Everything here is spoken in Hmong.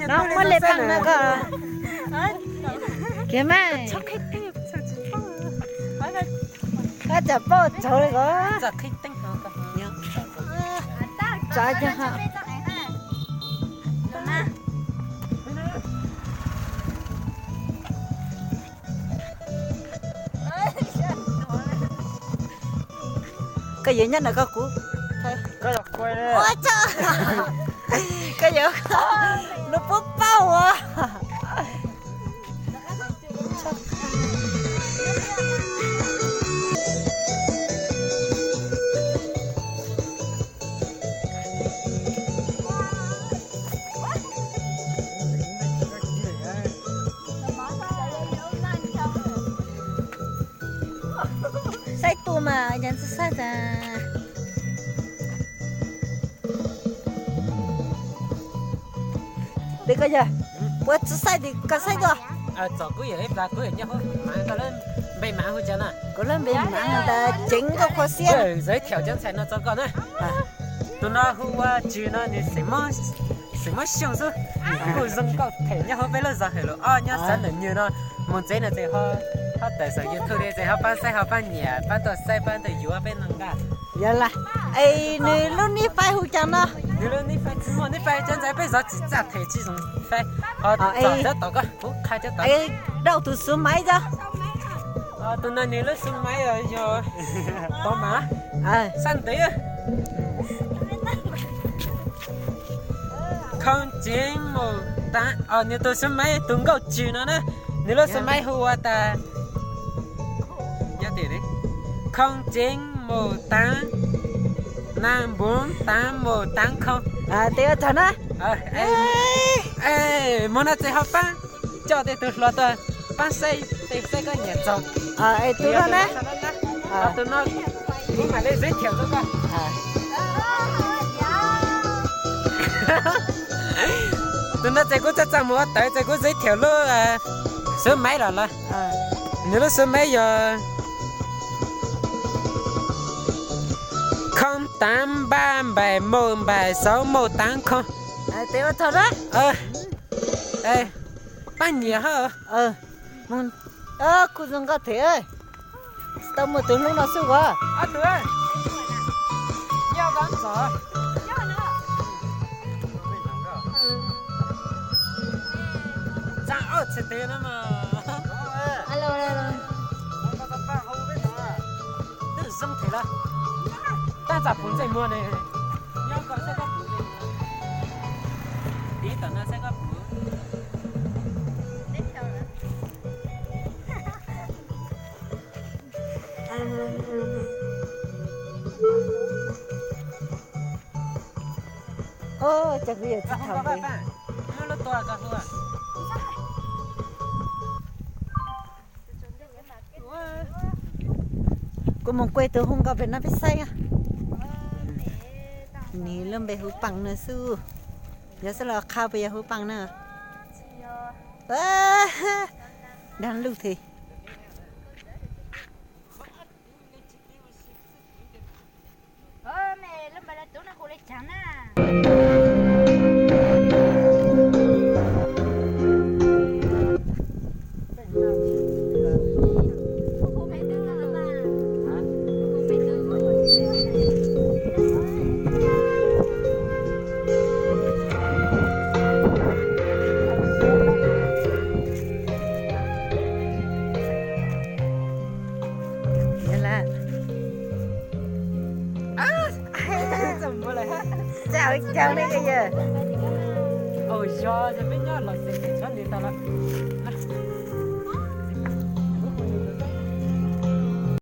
No muaj le pam no ko. Kiag mas. Koj tsam paub tsaug li ko. Tsav cog ha. Koj yuav nyob ntawm koj kuv. Ua tsaug. Koj yuav, nws puab paub as. Saib tus mas yog tsi saib tas. Tes koj yog, puab tsi saib tes koj saib tuaj. Txom kuv yawm ib plag kuv yawm nyob hauv mas koj lub npe mas hu cas na? Kuv lub npe mas tas Ceev Nkauj Kho Siab. Giới thiệu cov ntxhais no txog koj na. Tus no hu ua Tswv no nws xeem Moob Xyooj xwb. Kuj zoo nkauj them nyob hauv peb lub zos Hawm Lus ob nyob xeev Nam Nywg no. Mus tsev no ces ho tawm saum YouTube li ces ho paab saib ho paab nyiam paab tuaj saib paab tuaj yuav peb no nqaj. Yog lawm. Es nws lub nib fais hu cas no? Nws lub nib fais tsis muaj nib fais cov ntxhais peb zov tsis txaj them tsis zoo fais. Ho txog cov tom koj kuv qha cov tom. Dauj tus xuv maiv tso. Tus no nws lub xuv maiv yog tov mas sab ntev. Không chín một tám, nws tus xuv maiv tus Nkauj Tswv no na, nws lub xuv maiv hu ua tas không chín một tám năm bốn tám một tám không. Tes ua tsaug na. Mus no ces ho paab coj tej tug hluas tuaj paab saib, tej saib koj nyiam txaug. Es tus no na, tus no kuv mam li giới thiệu rau koj. Tus no ces kuv txaj txaj mus ua tawv ces kuv giới thiệu lub xuv maiv los lawm. Nws lub xuv maiv yog không tám ba bảy một bảy sáu một tám không. Paab nyiam hab. Kuj zoo nkauj them. Tau muaj tus hlub no xwb as. Ob tug, nyob koj txog. Txaj ob txhais tes no mas. Twb zoo them lawm. Tab txaj puv ntsej muag ne. Nyob koj saib koj puv ntsej muag. Tiv tom no saib koj puv. Ov, cas kuv yuav tsis thaum. Kuv mus kuaj tus hu nkauj pem no peb saib. Nws lub npe hu Paaj no xwb. Yog xwb los qha puas yog hu Paaj na. Dag lug thiab. Txawj caug ne yawg. Yog peb nyob los xes tshab nws tau lawm.